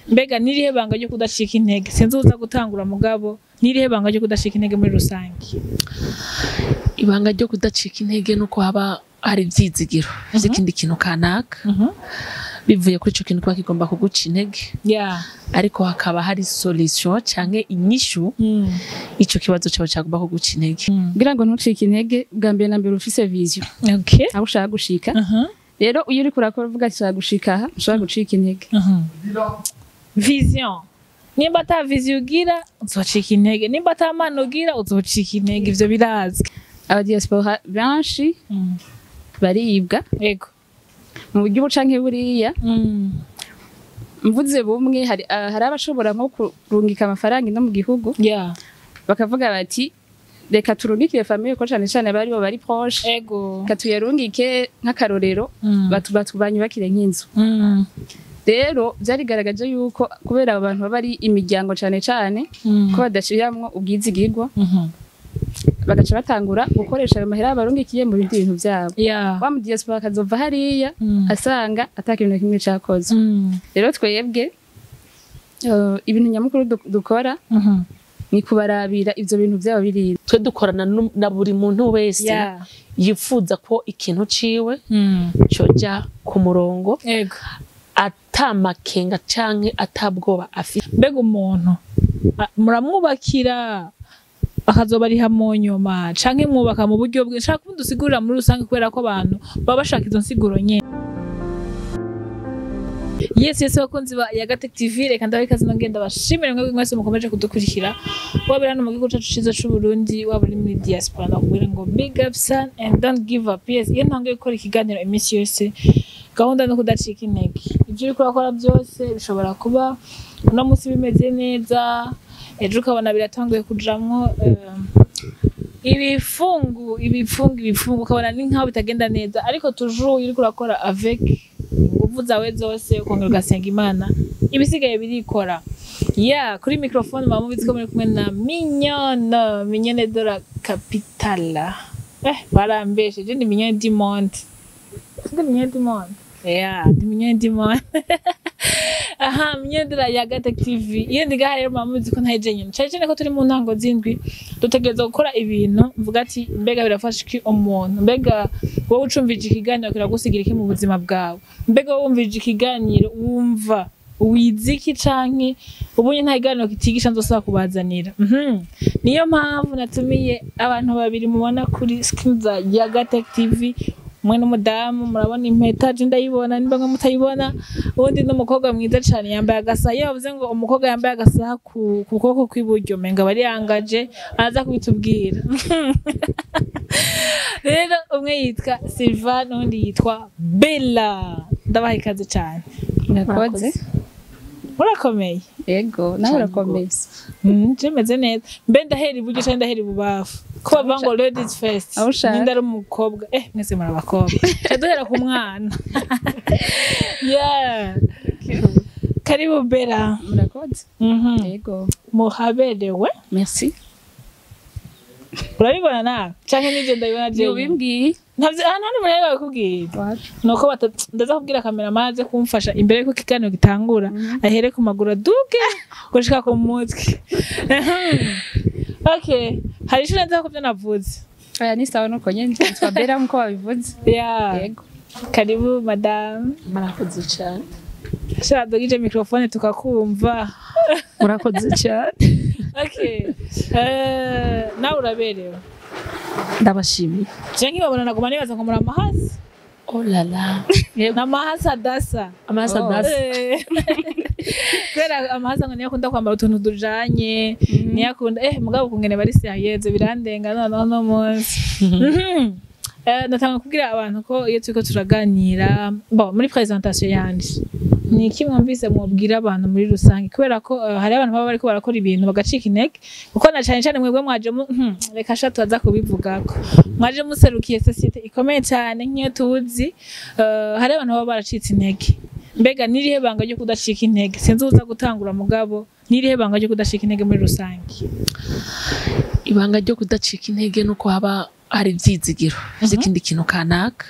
Mbega nirihe banga ryo kudacika intege? Sinzi uza gutangura, mugabo nirihe banga ryo kudacika intege muri rusange? Ibanga ryo kudacika intege nuko haba hari ivyizigiro vy'ikindi kintu kanaka, bivuye kuri ico kintu kiba kigomba kuguca intege, ariko hakaba hari solution canke inyishu ico kibazo cawe cagomba kuguca intege. Kugira ngo ntucike intege, bwa mbere na mbere ufise vision aho ushaka gushika. Rero iyo uriko urakora uvuga ati: "Nshaka gushika aha", ntushobora gucika intege. Vision. Nimba ata vision ugira, uzocika intege. Nimba ata mpano ugira, uzocika intege. Ivyo birazwi. Aba diaspora benshi baribwa mu buryo ubu canke buriya. Mvuze bumwe, hari abashobora nko kurungika amafaranga ino mu gihugu, bakavuga bati: "Reka turungikire famille", ko cane cane bari bo bari proche. "Reka tuyarungike", nk'akarorero, banyubakire nk'inzu. Rero vyarigaragaje yuko kubera abo bantu baba ari imiryango cane cane, ko badashiramwo ubwizigirwa, bagaca batangura gukoresha ayo mahera barungikiye mu bindi bintu vyabo. Wa mu diaspora akazova hariya asanga ata kintu na kimwe cakozwe. Rero twebwe, ibintu nyamukuru dukora ni kubarabira ivyo bintu vyabo biri. Twe dukorana na buri muntu wese yifuza ko ikintu ciwe coja ku murongo, ata makenga canke atabwoba afite. Mbega umuntu muramwubakira akazobariha mu nyuma, canke mwubaka mu buryo bwe? Nshaka ko dusigurira muri rusange, kubera ko abantu baba bashaka izo nsiguro nyene. Yes, bakunzi ba Yagatech TV, reka ndabaha ikaze, nongenda bashimire mwebwe mwese mukomeje kudukurikira, waba uri hano mu gihugu cacu ciza c'u Burundi, waba uri muri diaspora. Ndakubwira ngo big up son and don't give up. Yes, iyo ntangiye gukora ikiganiro iminsi yose, gahunda no kudacika intege. Ibyo uriko urakora byose bishobora kuba uno munsi bimeze neza, ejo ukabona biratanguye kujamwo ibifungu, ibifungu, ibifungu, ukabona ni nkaho bitagenda neza. Ariko toujours iyo uriko urakora avec inguvu zawe zose, ukongera ugasenga Imana, ibisigaye birikora. Ya, kuri microphone muba mubizi ko muri kumwe na Mignonne, Mignonne de la capitale. Barambeshe, je ndi Mignonne du monde. Ndi Mignonne du monde, yeah, ndi Mignonne du monde. Aha, Mignonne de la Yagatech TV. Iyo ndi ngaha rero, muba mubizi ko ntari nyene, cane cane ko turi mu ntango z'indwi, dutegerezwa gukora ibintu mvuga ati: "Mbega birafasha iki umuntu?" Mbega wowe ucumvije ikiganiro kiragusigira iki mu buzima bwawe? Mbega wowe wumvije ikiganiro wumva wize iki? Canke ubunye nta kiganiro kitigisha nzosaba kubazanira. Niyo mpamvu natumiye abantu babiri mubona kuri screen za Yagatech TV. Umwe n'umudamu, murabona impeta, je ndayibona nimba mwe mutayibona. Uwundi n'umukobwa mwiza cane yambaye agasaha. Iyo bavuze ngo umukobwa yambaye agasaha ku kuboko kw'iburyo, menga bari yangaje, araza kubitubwira. Rero umwe yitwa Silva, n'uwundi yitwa Bella. Ndabaha ikaze cane. Murakoze. Murakomeye? Yego, nawe urakomeye? Je meze neza. Mbe ndahera iburyo canke ndahera ibubafu, ko bavuga ngo ladies first? Aho ushaka. Ninde ari umukobwa? Mwese muri abakobwa. Ca duhera ku mwana. Yeah, karibu Bella. Murakoze. Yego. Muhaberewe. Merci. Urabibona nawe canke nije ndabibona jewe? Ntibimbwiye. Ntavyo aha, nta n'umuntu yari babikubwiye. Nuko ndaza kubwira cameraman aze kumfasha imbere yuko ikiganiro gitangura, ahere ku maguru aduge gushika ku mutwe. Okay, hari ico neza ko byo navuze? Aya ni sawa, nuko nyene nitwa Bella nkuko babivuze. Yego. Karibu madame. Murakoze cyane. Shaka dugije microphone tukakumva. Murakoze cyane. Okay, nawe uraberewe. Ndabashimiye. Je nkibabona naguma nibaza ngo muri amahasi. Oh la la. N'amahasi adasa. Amahasi Oh. adasa. Kubera amahasa ngo niyo akunda kwambara utuntu tujanye, niyo akunda mugabo kungene bari sérieux birandenga noneho no munsi. Natanga kubwira abantu ko iyo turiko turaganira, bon, muri présentation yanje, ni iki mwumvise mwobwira abantu muri rusange? Kubera ko hari abantu baba bariko barakora ibintu bagacika intege, kuko na cane cane mwebwe mwaje reka sha tubaza kubivugako, mwaje muserukiye société ikomeye cane nk'iyo tuzi. Hari abantu baba baracitse intege. Mbega nirihe banga ryo kudacika intege? Sinzi uza gutangura, mugabo nirihe banga ryo kudacika intege muri rusange? Ibanga ryo kudacika intege nuko haba hari ivyizigiro vy'ikindi kintu kanaka,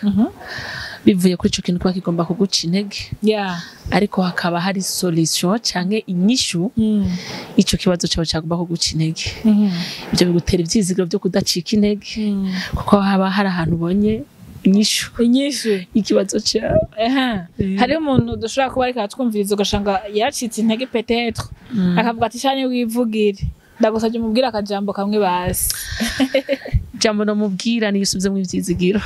Bivuye kuri ico kintu kiba kigomba kuguca intege, ariko hakaba hari solution canke inyishu ico kibazo cawe cagomba kuguca intege. Ibyo bigutera ivyizigiro vyo kudacika intege, kuko haba hari ahantu ubonye inyishu Inyishu ikibazo cawe. Hariho umuntu dushobora kuba ariko aratwumviriza, ugasanga yacitse intege peut-être, akavuga ati: "Shani wivugire." Ndagusabye umubwire akajambo kamwe basi. Jambo nomubwira niyo usubizemwo ivyizigiro.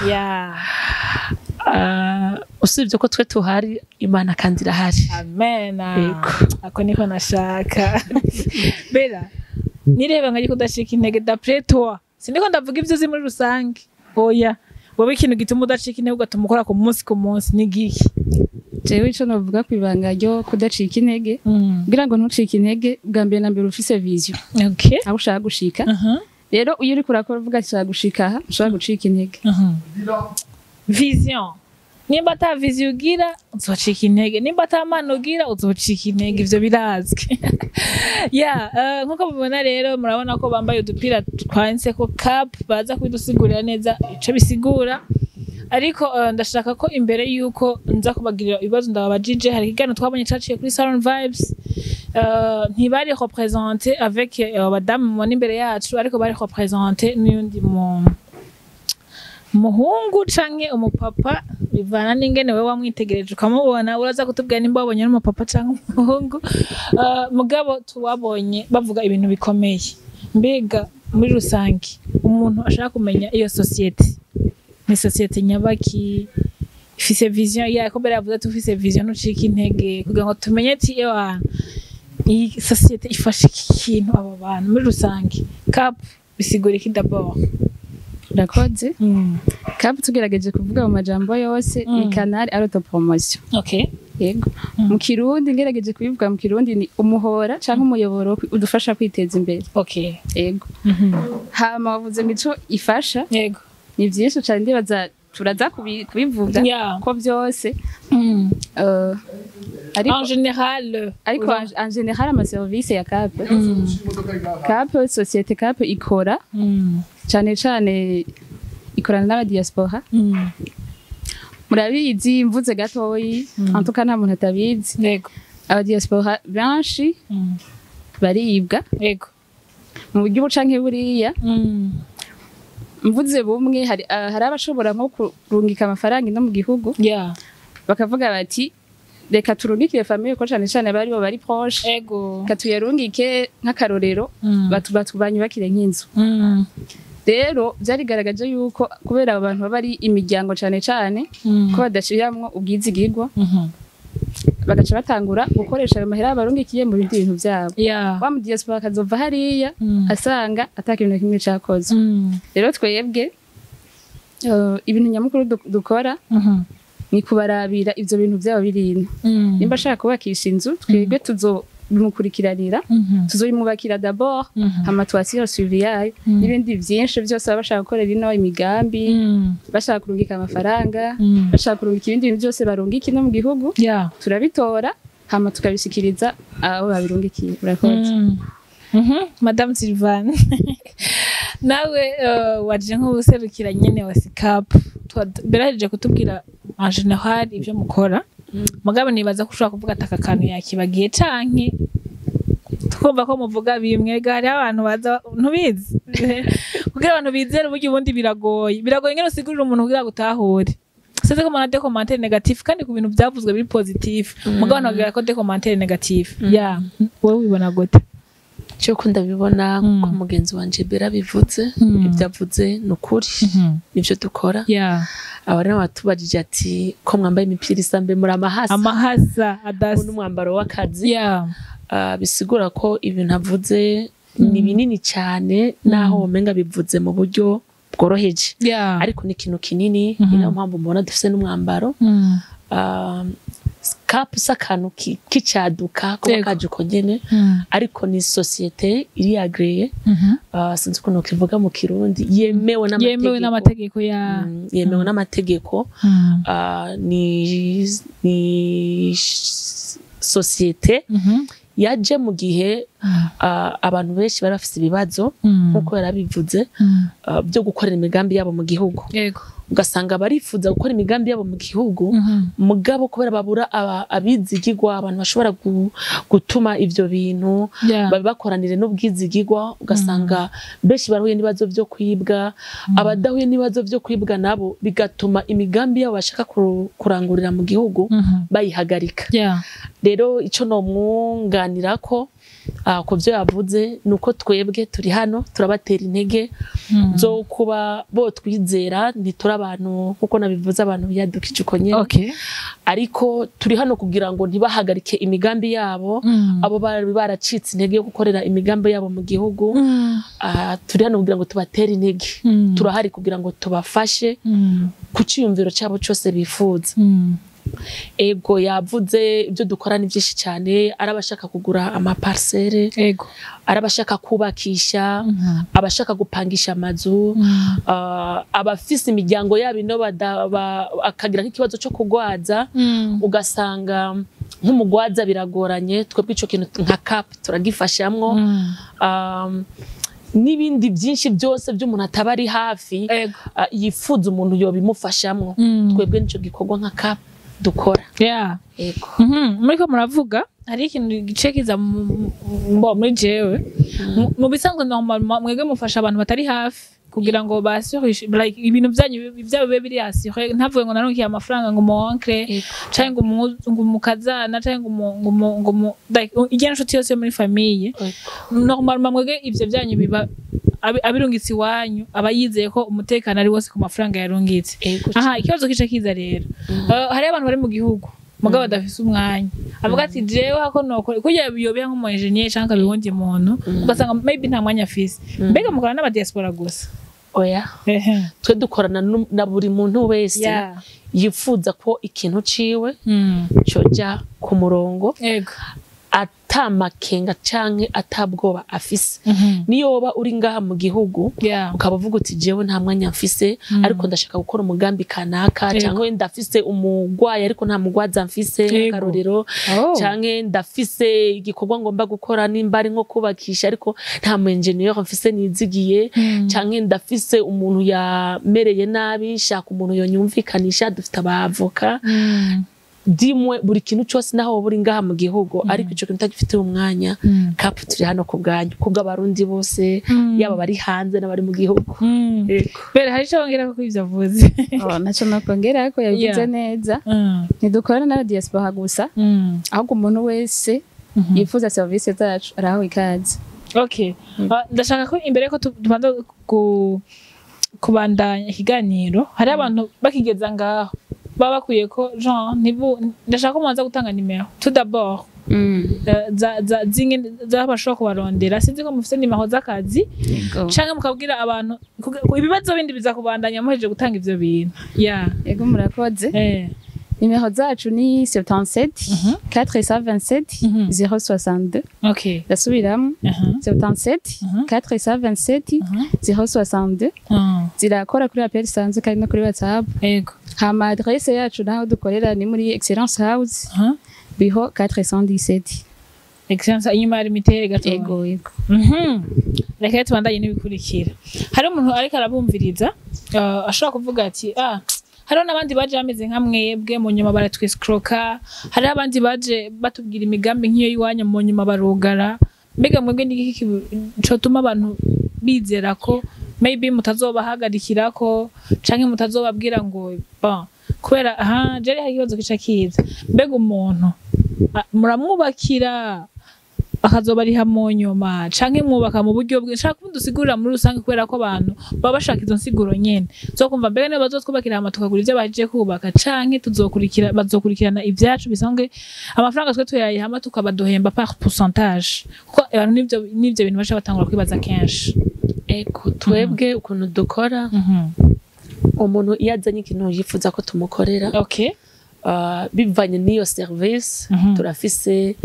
Ah, usibye ko twe tuhari, Imana kandi irahari. Amen. Yego. Ako niko nashaka. Bera, nireba nka kudacika intege d'après toi, siniko ndavuga ibyo uzi muri rusange, oya, wowe ikintu gituma udacika intege, ugatuma ukora ku munsi ku munsi, ni giki? Jewe ico novuga ku ibanga ryo kudacika intege, kugira ngo ntucike intege, bwa mbere na mbere ufise vision aho ushaka gushika. Rero iyo uriko urakora uvuga ati nshaka gushika aha, nshobora gucika intege. Vision. Nimba ata vision ugira, uzocika intege. Nimba ata mana ugira, uzocika intege. Ivyo birazwi. Ya, nkuko mubibona rero, murabona ko bambaye udupira twanditseko CAP. Baza kubidusigurira neza ico bisigura, ariko ndashaka ko imbere yuko nza kubagirira ibibazo ndababajije, hari ikiganiro twabonye caciye kuri Salon Vibes. Ntibari représenté avec abadamu mubona imbere yacu, ariko bari représenté n'uyundi mu muhungu canke umupapa, bivana n'ingene wewe wamwitegereje ukamubona. Uraza kutubwira nimba wabonye ari umupapa canke umuhungu. Mugabo tuwabonye bavuga ibintu bikomeye. Mbega muri rusange, umuntu ashaka kumenya iyo société ni société nyabaki, ifise vision ya ko mbere yavuze ati ufise vision ntucika intege, kugira ngo tumenye ati ewa, iyi société ifashe iki kintu, aba bantu muri rusange, CAP bisigura iki d'abord? Urakoze. CAP, tugerageje kuvuga mu majambo yose, ni canal autopromotion. Yego. Mu Kirundi, ngerageje kubivuga mu Kirundi, ni umuhora canke umuyoboro udufasha kwiteza imbere. Yego. Hama wavuze ngo ico ifasha ni vyinshi cane, ndibaza turaza kubivuga ko byose. Ariko En général. Ariko en général, ama service ya CAP, CAP, société CAP ikora cane cane ikorana n'aba diaspora. Murabizi, mvuze gatoyi, en tout cas nta muntu atabizi, aba diaspora benshi baribwa mu buryo ubu canke buriya. Mvuze bumwe, hari abashobora nko kurungika amafaranga ino mu gihugu, bakavuga bati reka turungikire famille, ko cane cane bari bo bari proche, reka tuyarungike nk'akarorero, banyubakire nk'inzu. Rero vyarigaragaje yuko kubera abo bantu baba ari imiryango cane cane, ko badashiramwo ubwizigirwa, bagaca batangura gukoresha ayo mahera barungikiye mu bindi bintu vyabo. Wa mu diaspora akazova hariya asanga ata kintu na kimwe cakozwe. Rero twebwe, ibintu nyamukuru dukora ni kubarabira ivyo bintu vyabo birino. Nimba ashaka kubakisha inzu, twebwe tuzobimukurikiranira, tuzobimwubakira d'abord, hama twasire suivi yayo n'ibindi vyinshi vyose baba bashaka gukorera ino, imigambi, bashaka kurungika amafaranga, bashaka kurungika ibindi bintu byose barungika ino mu gihugu, turabitora hama tukabishikiriza abo babirungikiye. Urakoze. Madame Sylvane, nawe waje nk'ubuserukira nyene wa SICAP, berahejeje kutubwira en général ibyo mukora, mugabo nibaza ko ushobora kuvuga ati aka kantu yakibagiye, canke twumva ko muvuga bimwe. Ga hariho abantu baza ntubizi, kugira abantu bizere uburyo ubundi biragoye ingene usigurira umuntu kugira ngo utahure. Sinzi ko umuntu des commentaires négatifs kandi ku bintu byavuzwe biri positif, mugabo abantu bagira ko des commentaires négatifs. Ya, wowe wibona gute? Cyo ko ndabibona, nkuko mugenzi wanje Bera bivuze, ibyo avuze ni ukuri, nibyo dukora. Aba rero batubajije ati ko mwambaye imipira isa, mbe muri amahasa? Amahasa adasa. N'umwambaro w'akazi. Bisigura ko ibintu avuze ni binini cyane, naho womenga bivuze mu buryo bworoheje, ariko ni ikintu kinini. Ni nayo mpamvu mubona dufise n'umwambaro. CAP si akantu k'icaduka kuba kaje uko nyene, ariko ni société iri agréée. Sinzi ukuntu kivuga mu Kirundi, yemewe n'amategeko. Yemewe n'amategeko ya. Yemewe n'amategeko. Ni société yaje mu gihe abantu benshi bari bafise ibibazo nkuko yarabivuze, byo gukorera imigambi yabo mu gihugu. Ugasanga barifuza gukora imigambi yabo mu gihugu, mugabo kubera babura abizigirwa, abantu bashobora gutuma ivyo bintu bakoranire n'ubwizigirwa, ugasanga benshi barahuye n'ibibazo byo kwibwa. Abadahuye n'ibibazo byo kwibwa nabo bigatuma imigambi yabo bashaka kurangurira mu gihugu bayihagarika. Rero ico nomwunganira ko ku byo yavuze nuko twebwe turi hano turabatera intege zo kuba bo twizera, ntitura abantu nkuko nabivuze abantu biyadukije uko nyene. Ariko turi hano kugira ngo ntibahagarike imigambi yabo, abo bari baracitse intege yo gukorera imigambi yabo mu gihugu. Turi hano kugira ngo tubatere intege, turahari kugira ngo tubafashe ku ciyumviro cyabo cyose bifuza. Ego yavuze ibyo dukora ni byinshi cyane, arabashaka kugura amaparcelle, arabashaka kubakisha, abashaka gupangisha amazu, abafise imiryango yabo ino akagira nk'ikibazo cyo kugwaza, ugasanga nk'umugwaza biragoranye, twebwe ico kintu nka CAP turagifashamwo. N'ibindi byinshi byose by'umuntu ataba ari hafi yifuza umuntu yobimufashamwo, twebwe nico gikorwa nka CAP dukora. Ego. Muriko muravuga hari ikintu gice kiza muri jewe mu bisanzwe normalement mwebwe mufasha abantu batari hafi kugira ngo basure like ibintu byanyu byabo bibe biri assuré, ntavuge ngo naronkiye amafaranga ngo mu oncle canke ngo mukazana canke ngo like ijya nshuti yose muri famille. Normalement mwebwe ivyo byanyu biba abirungitse iwanyu aba yizeye ko umutekano ari wose ku mafaranga yarungitse. Aha ikibazo kica kiza rero, hari abantu bari mu gihugu mugabo badafise umwanya, avuga ati jewe hako nokora kugira biyobeha nk'umu engineer canke abiwundi muntu, ugasanga maybe nta mwanya afise. Mbega mukorana n'aba diaspora gusa? Oya, twe dukorana na buri muntu wese yifuza ko ikintu ciwe coja ku murongo, atamakenga canke atabwoba afise. Niyo woba uri ngaha mu gihugu ukaba uvuga uti jewe nta mwanya mfise, ariko ndashaka gukora umugambi kanaka, canke ndafise umugwayi ariko nta mugwaza mfise akarorero, canke ndafise igikorwa ngomba gukora nimba ari nko kubakisha ariko nta mu engineer mfise nizigiye, canke ndafise umuntu yamereye nabi shaka umuntu yonyumvikanisha, dufite abavoka dimwe buri kintu cyose naho buri ngaha mu gihugu, ariko ico kintu tagifite umwanya. CAP turi hano ku bwanyu, kubw'abarundi bose, yaba bari hanze n'abari mu gihugu. Bere hari ico wongera ko ivyo avuze? Naco nokongera ko yabivuze neza. Ntidukorana n'aba diaspora gusa, ahubwo umuntu wese yifuza service zacu arahawe ikaze. Okay, ndashaka ko imbere ko tubanza kubandanya ikiganiro, hari abantu bakigeza ngaho baba bakwiye ko Jean ntibu ndashaka ko mubanza gutanga nimero tout d'abord za bashobora kubarondera, sinzi ko mufite nimero z'akazi canke mukabwira abantu ibibazo bindi biza kubandanya muhejeje gutanga ivyo bintu. Yego murakoze. Nimero zacu ni 77 427 062. Okay. Ndasubiramo 77 427 062. Zirakora kuri appel sanzwe kandi no kuri WhatsApp. Yego. Hama adresse yacu naho dukorera ni muri Excellence House, biho 417. Excellence inyuma ya limitere gato. Yego yego. Reka tubandanye n'ibikurikira. Hari umuntu ariko arabumviriza ashobora kuvuga ati hariho n'abandi baje bameze nka mwebwe mu nyuma baratwiskroka, hari abandi baje batubwira imigambi nk'iyo yiwanya mu nyuma barugara. Mbega mwebwe n'iki cotuma abantu bizera ko maybe mutazobahagarikirako canke mutazobabwira ngo bon kubera aha jeri hari ikibazo kica kiza. Mbega umuntu muramwubakira akazobariha mu nyuma canke mwubaka mu buryo bwe? Nshaka kudusigurira muri rusange kubera ko abantu baba bashaka izo nsiguro nyene zo kumva mbega niba bazotwubakira hama tukagura ivyo bahejeje kubaka canke tuzokurikira bazokurikirana ivyacu bisanzwe, amafaranga twe tuyayihama tukabaduhemba par pourcentage, kuko abantu nivyo bintu baca batangura kwibaza kenshi. Ego twebwe ukuntu dukora, umuntu iyo azanye ikintu yifuza ko tumukorera, bivanye n'iyo service, turafise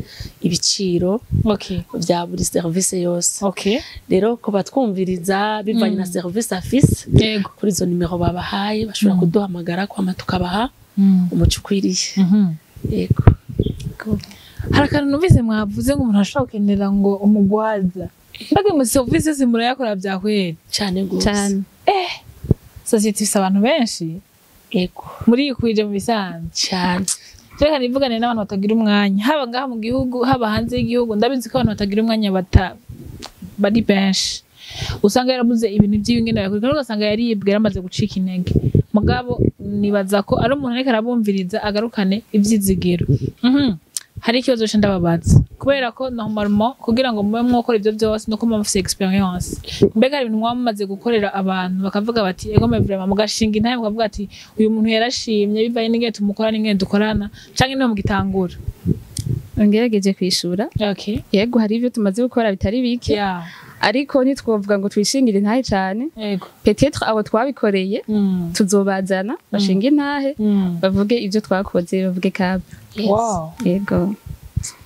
ibiciro vya buri service yose. Rero ko batwumviriza bivanye na service afise, kuri izo nimero babahaye bashobora kuduhamagara kwama tukabaha umuco ukwiriye. Yego. Hari akantu numvise mwavuze ngo umuntu ashobora gukenera ngo umugwaza. Mbega mu service yose murayakora bya kweri? Cyane gose. Cyane. Société ifise abantu benshi. Ego. Muriyikwije mu bisanzwe. Cyane. Reka nivugane n'abantu batagira umwanya, haba ngaha mu gihugu, haba hanze y'igihugu. Ndabizi ko abantu batagira umwanya bari benshi. Usanga yarabuze ibintu by'iwe ingene yakurikira, ugasanga yaribwe, yaramaze gucika intege. Mugabo nibaza ko ari umuntu ariko arabumviriza agarukane ivyizigiro. Hari ikibazo ce ndababaza, kubera ko normalement kugira ngo mube mwokora ivyo vyose nuko muba mufise expérience. Mbega hari ibintu mwaba mumaze gukorera abantu bakavuga bati ego mais vraiment, mugashinga intahe mukavuga ati uyu muntu yarashimye bivanye n'ingene tumukora n'ingene dukorana, canke niho mugitangura? Ngerageje kwishura. Yego, hari ibyo tumaze gukora bitari bike, ariko ntitwovuga ngo twishingire intahe cane. Peut-être abo twabikoreye tuzobazana bashinga intahe, bavuge ibyo twakoze, bavuge CAP. Yego.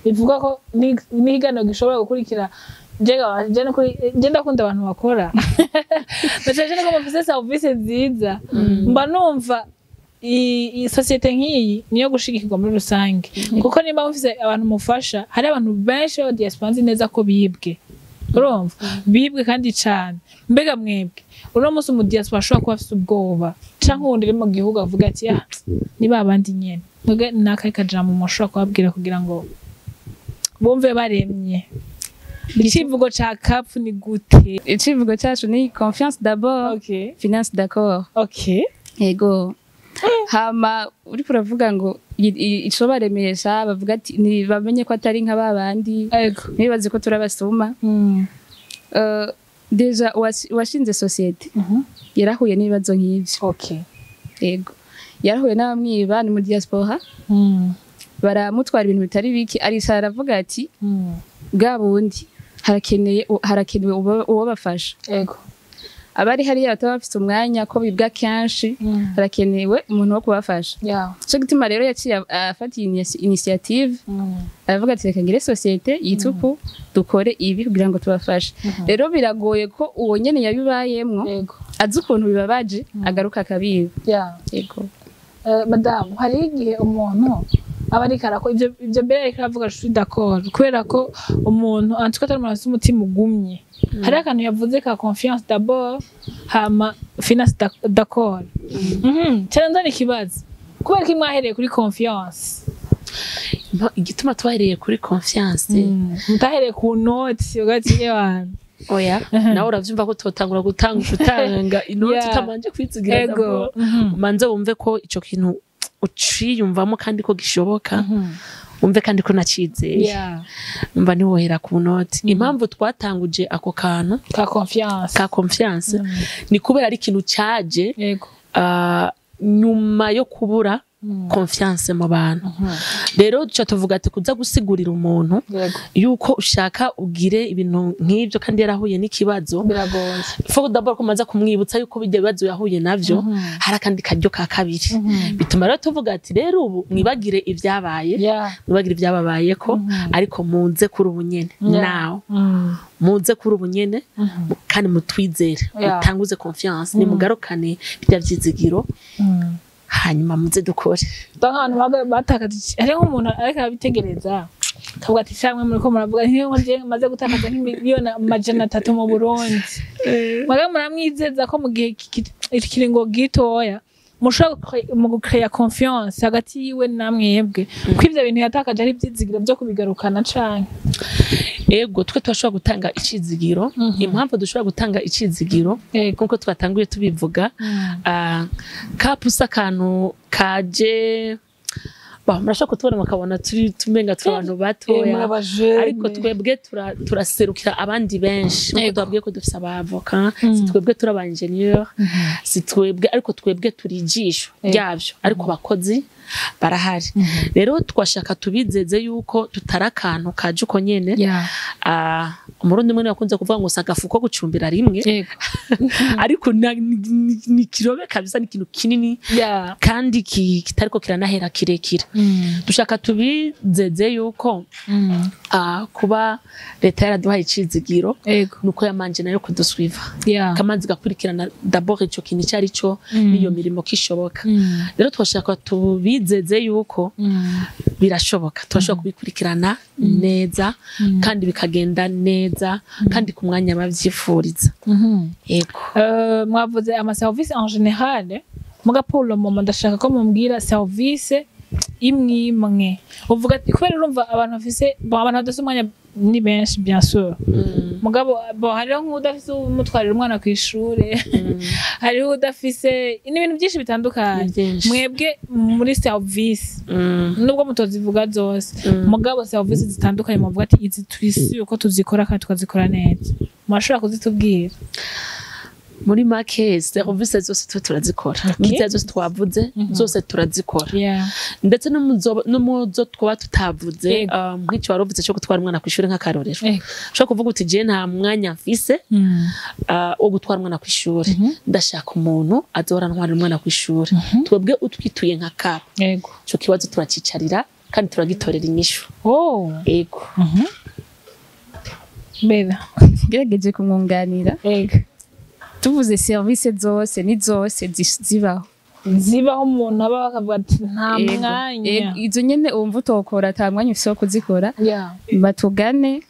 Bivuga ko n'ikiganiro gishobora gukurikira. Je nukuri je ndakunda abantu bakora, ndashaka ko mufise service nziza. Mba numva iyi société nk'iyi niyo gushigikirwa muri rusange, kuko nimba mufise abantu mufasha, hari abantu benshi b'aba diaspora nzi neza ko bibwe, urumva, bibwe kandi cane. Mbega mwebwe uno munsi umu diaspora ashobora kuba afise ubwoba, canke uwundi uri mu gihugu avuga ati ah, ni ba bandi nyene, mwebwe nakahe kajambo mushobora kubabwira kugira ngo bumve baremye? Icivugo ca CAP ni gute? Icivugo cyacu ni confiance d'abord, finance d'accord. Yego. Hama uriko uravuga ngo ico baremesha, bavuga ati ni bamenye ko atari nka babandi, ntibaze ko turabasuma. Déjà uwashinze société yarahuye n'ibibazo nk'ivyo. Yego, yarahuye n'abamwiba, ni mu diaspora, baramutwara ibintu bitari bike, aricara aravuga ati bwa bundi harakeneye, harakenewe uwo bafasha. Abari hariya bataba bafite umwanya ko bibwa kenshi, harakenewe umuntu wo kubafasha. Cyo gituma rero yaciye afata iyi initiative, aravuga ati reka ngire société yitupu, dukore ibi kugira ngo tubafashe. Rero biragoye ko uwo nyene yabibayemwo, azi ukuntu bibabaje, agaruka akabiba. Yego. Madamu, hari igihe umuntu aba ariko arakora ibyo mbere, ariko aravuga, je suis d'accord, kubera ko umuntu en tout cas atari umuntu afite umutima ugumye. Hari akantu yavuze ka confiance d'abord, hama finance d'accord. Cyane nzana ikibazo, kubera ko mwahereye kuri confiance? Igituma twahereye kuri confiance, Mutahereye ku noti ugati yewana? Oya, nawe uravyumva ko totangura gutanga inoti utabanje kwizigira. D'abord, umanze wumve ko ico kintu uciyumvamo kandi ko gishoboka, wumve kandi ko nacizeye. Umva, ntiwohera ku noti. Impamvu twatanguje ako kantu ka confiance, ka confiance, ni kubera ari ikintu caje nyuma yo kubura confiance mu bantu. Rero duca tuvuga ati kuza gusigurira umuntu yuko ushaka ugire ibintu nk'ibyo kandi yarahuye n'ikibazo, biragoye. Faut d'abord kumaza kumwibutsa yuko bijya bibazo yahuye navyo hari akandi karyo ka kabiri. Bituma rero tuvuga ati rero ubu mwibagire ibyabaye, mwibagire ibyababayeko, ariko muze kuri ubu nyene, now, muze kuri ubu nyene kandi mutwizere, mutanguze confiance, nimugarukane bijya vyizigiro, hanyuma muze dukore. Donc abantu batakaje, hari nk'umuntu ariko arabitegereza akavuga ati shamwe muriko muravuga nk'iyo nje maze gutakaza nk'imiliyoni 300 mu Burundi, mwaga muramwizeza ko mu gihe ikiringo gitoya mushobora mu gucreya confiance hagati yiwe na mwebwe, ko ivyo bintu yatakaje ari ivyizigiro vyo kubigarukana canke? Ego, twe turashobora gutanga icizigiro. Impamvu dushobora gutanga icizigiro, nkuko twatanguye tubivuga, CAP si akantu kaje. Murashobora kutubona mukabona turi tumenga turi abantu batoya, ariko twebwe turaserukira abandi benshi, nkuko twabwiye ko dufise abavoka. Si twebwe turi aba ingénieur, si twebwe, ariko twebwe turi ijisho ryavyo, ariko abakozi barahari. Rero twashaka tubizeze yuko tutari akantu kaje uko nyene. Umurundi umwe yakunze kuvuga ngo sagafu ko gucumbira rimwe, ariko ni kirobe kabisa, ni ikintu kinini kandi kitariko kiranahera kirekire. Dushaka tubizeze yuko kuba leta yaraduhaye icizigiro nuko yamanje nayo kuduswiva kamanzi gakurikirana d'abord ico kintu icari cyo niyo mirimo kishoboka. Rero twashaka tubizeze yuko birashoboka, turashobora kubikurikirana neza kandi bikagenda neza kandi ku mwanya bavyifuriza. Yego. Mwavuze ama service en général, muga pour le moment ndashaka ko mumbwira service imwe imwe uvuga ati kubera urumva abantu bafise bon abantu badafise umwanya ni benshi bien sûr, mugabo bon hariho nk'udafise umutwarira umwana kw'ishure, hariho udafise n'ibintu byinshi bitandukanye. Mwebwe muri service nubwo mutozivuga zose, mugabo service zitandukanye muvuga ati izi twisuye uko tuzikora kandi tukazikora neza, mwashobora kuzitubwira? Muri make service zose twe turazikora, okay. Zose twavuze zose turazikora, ndetse no muzo twaba tutavuze, nk'icyo waruvuze cyo gutwara umwana kw'ishure nk'akarorero. Ushobora kuvuga uti je nta mwanya mfise wo gutwara umwana kw'ishure, ndashaka umuntu azora ntwara umwana kw'ishure. Twebwe utwituye nka CAP, ico kibazo turacicarira kandi turagitorera inyishu. Yego. Beda ngerageje kumwunganira. Yego. Tuvuze service zose ni zose zibaho zibaho umuntu aba bakavuga ati nta mwanya, izo nyene umva utokora ata mwanya ufise wo kuzikora, batugane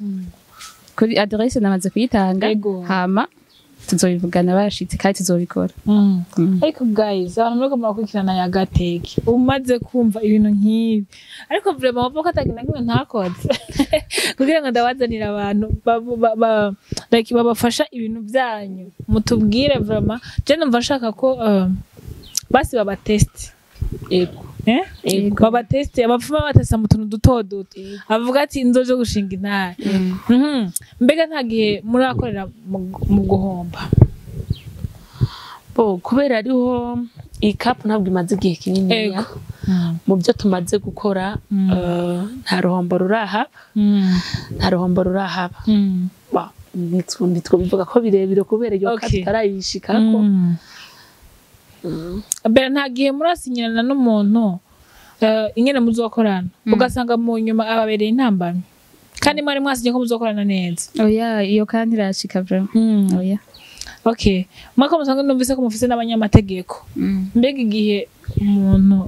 kuri adresse namaze kuyitanga, hama tuzobivugana bashitse kandi tuzobikora. Ariko guys, abantu muriko murakurikirana ya Gateke, umaze kumva ibintu nk'ibi, ariko vraiment bavuga ko atakintu na kimwe ntakoze kugira ngo ndabazanire abantu like babafasha ibintu byanyu, mutubwire vraiment. Je numva nshaka ko basi babateste. Yego. Babateste, abapfuma batesta mu tuntu duto duto, avuga ati inzoje gushinga intare. Mbega nta gihe murakorera mu guhomba? Bo kubera ariho iyi CAP ntabwo imaze igihe kinini, mu byo tumaze gukora nta ruhombo rurahaba, nta ruhombo rurahaba. Nitwo bivuga ko birebire kubera iyo CAP itarayishikako. Mbere nta gihe murasinyirana n'umuntu ingene muzokorana, ugasanga mu nyuma ababereye intambamyi kandi mwari mwasinye ko muzokorana neza? Oya, iyo kandi irashika vraiment. Oya. Okay. Mwako musanzwe numvise ko mufise n'abanyamategeko. Mbega igihe umuntu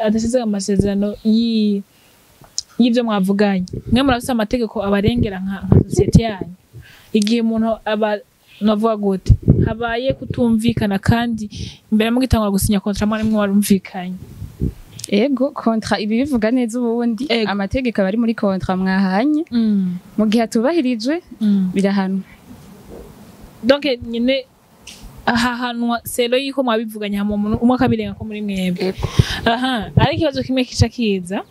adashize amasezerano y'ibyo mwavuganye, mwe murafise amategeko abarengera nka societe yanyu, igihe umuntu aba navuga gute habaye kutumvikana kandi imbere mugitangura gusinya contrat mwari mwarumvikanye? Ego, contrat ibi bivuga neza ubundi amategeko abari muri contrat mwahanye, mu gihe atubahirijwe birahanwa. Donc nyine ahahanwa selo yiko mwabivuganye hama umwe akabirenga ko muri mwebwe. Aha, ariko ikibazo kimwe kica kiza,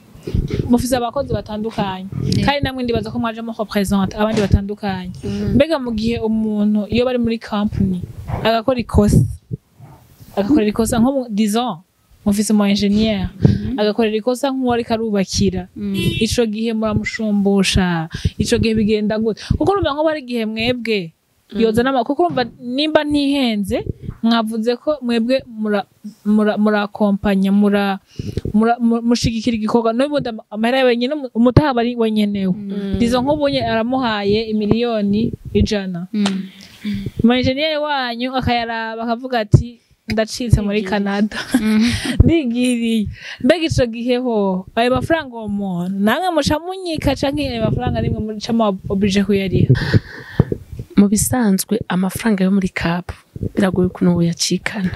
mufise abakozi batandukanye kandi namwe ndibaza ko mwaje mu represent abandi batandukanye. Mbega mu gihe umuntu iyo bari muri company agakora ikosa, agakorera ikosa nko disons mufise mu engineer agakorera ikosa nk'uwo ariko arubakira, ico gihe muramushumbusha? Ico gihe bigenda gute? Kuko urumva nko bari gihe mwebwe yozana, kuko urumva nimba ntihenze mwavuze ko mwebwe murakompanya mushigikira igikorwa, n'ubundi amahera wenyine umutaha bari wenyenewe. Dizo nk'ubunye aramuhaye 100,000,000, mu engineer wanyu akayaraba akavuga ati ndacitse muri Canada ndigiriye. Mbega ico gihe ho ayo mafaranga uwo muntu namwe muca munyika canke ayo mafaranga nimwe muca mu oblige kuyariha? Mu bisanzwe amafaranga yo muri CAP biragoye ukuntu uyacikana,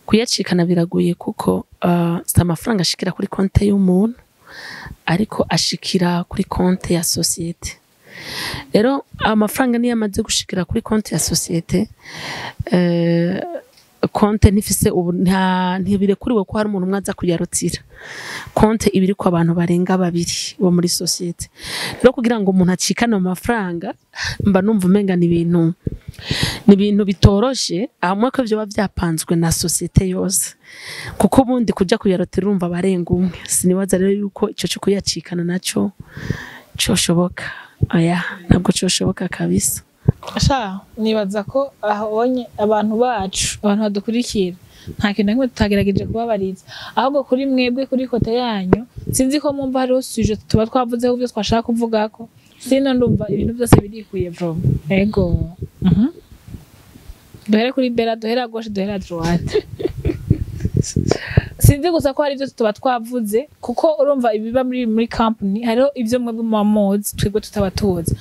kuyacikana biragoye kuko si amafaranga ashikira kuri konte y'umuntu, ariko ashikira kuri konte ya societe. Rero amafaranga niyo amaze gushikira kuri konte ya societe, konte ntifise ubu ntibirekuriwe ko hari umuntu umwe aza kuyarutira. Konte ibiri ko abantu barenga babiri bo muri societe. Rero kugira ngo umuntu acikane amafaranga, mba numva umenga ni ibintu bitoroshe, hamwe ko byoba byapanzwe na societe yose, kuko ubundi kuja kuyarotira urumva barenga umwe. Sinibaza rero yuko ico cyo kuyacikana naco coshoboka. Oya, ntabwo cyoshoboka kabisa. Sha, nibaza ko ahonye abantu bacu, abantu badukurikira, nta kintu na kimwe tutagerageje kubabariza. Ahubwo kuri mwebwe, kuri côté yanyu, sinzi ko mwumva hariho sujet tuba twavuzeho ibyo twashaka kuvugako. Sino ndumva ibintu byose birikwiye vraiment. Ego. Duhere kuri Bella, duhere à gauche, duhere à droite. Sinzi gusa ko hari ibyo tuba twavuze, kuko urumva ibiba muri company, hariho ibyo mwebwe muba muzi twebwe tutaba tuzi.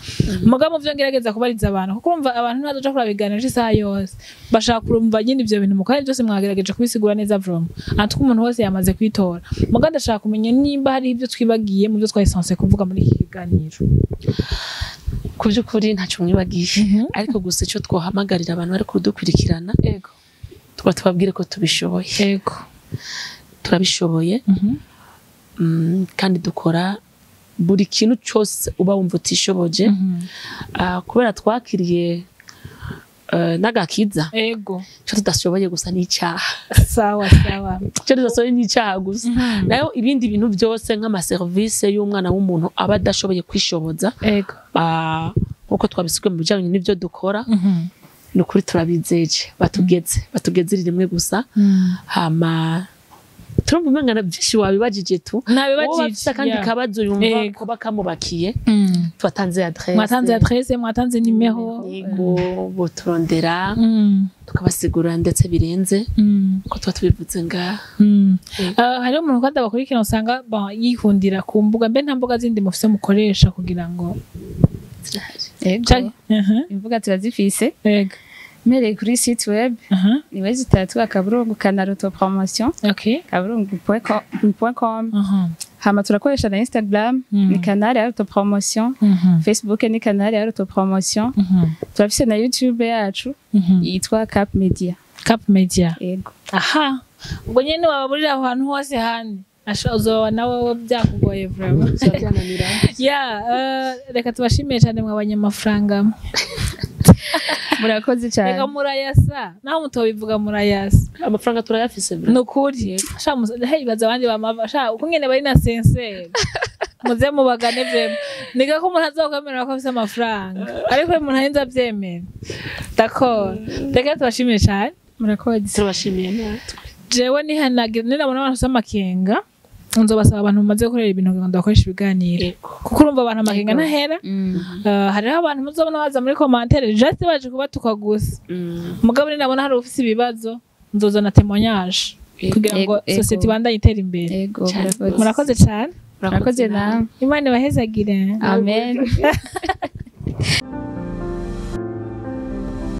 Mugabo mu byo ngerageza kubariza abantu, kuko urumva abantu ntazoja kuraba ibiganiro isaha yose, bashaka kurumva nyine ibyo bintu mukora byose. Mwagerageje kubisigura neza vraiment, antwe umuntu wese yamaze kwitora. Mugabo ndashaka kumenya nimba hari ibyo twibagiye mu byo twari censé kuvuga muri iki kiganiro. Ku by'ukuri ntacyo mwibagiye, ariko gusa icyo twohamagarira abantu bari kudukurikirana, tuba tubabwire ko tubishoboye. Turabishoboye. Kandi dukora buri kintu cyose uba wumva utishoboje. Kubera twakiriye n'agakiza, icyo tudashoboye gusa ni icyaha. Sawa sawa. Icyo tudashoboye ni icyaha gusa, nayo ibindi bintu byose nk'amaserivisi y'umwana w'umuntu aba adashoboye kwishoboza, nk'uko twabisigaye mu bijyanye n'ibyo dukora, ni ukuri turabizeje. Batugeze rimwe gusa, hama turumva umenga na byinshi wabibajije tu. Nabibajije. Wowe afise akandi kabazo yumva kuba kamubakiye, twatanze adresse. Mwatanze adresse, mwatanze nimero. Yego, boturondera tukabasigurira ndetse birenze ko tuba tubivuze ngaha. Hariho umuntu kandi abakurikirana usanga, bon, yikundira ku mbuga. Mbe nta mbuga zindi mufise mukoresha kugira ngo Zirahari. Ego. Imbuga turazifise. Mpereye kuri site web, ni www.canalautopromotion .com. Hama turakoresha na Instagram, ni Canal Autopromotion. Facebook ni Canal Autopromotion. Turafise na YouTube yacu yitwa Cap Media. Cap Media. Ego. Aha, ubwo nyene wababurira aho hantu hose hane, asha uzoba nawe byakugoye vraiment. Ya, reka tubashimiye cyane mwe abanyamafaranga mwe. Murakoze cyane. Reka murayasa, naho mutobivuga murayasa. Amafaranga turayafise bro. Nukuri sha, hey, baza abandi bamava sha uko ngene bari na sincère, muze mubagane vraiment. Niga ko umuntu azokwemera ko afise amafaranga, ariko uyu muntu arinze avyemera. D'accord, reka tubashimiye cyane. Murakoze. Turabashimiye natwe. Jewe nihanagira ninabona abantu bafise amakenga, nzobasaba abantu bamaze gukorera ibintu kugira ngo bakoreshe ibiganiro, kuko urumva abantu amakenga ntahera. Hariho abantu muzobona baza muri commentaire just baje kubatuka gusa. Mugabo ninabona hari ufise ibibazo, nzozana témoignage kugira ngo société ibandanye itera imbere. Ego. Cyane. Murakoze. Murakoze cyane. Murakoze nawe. Imana ibahezagire. Amen.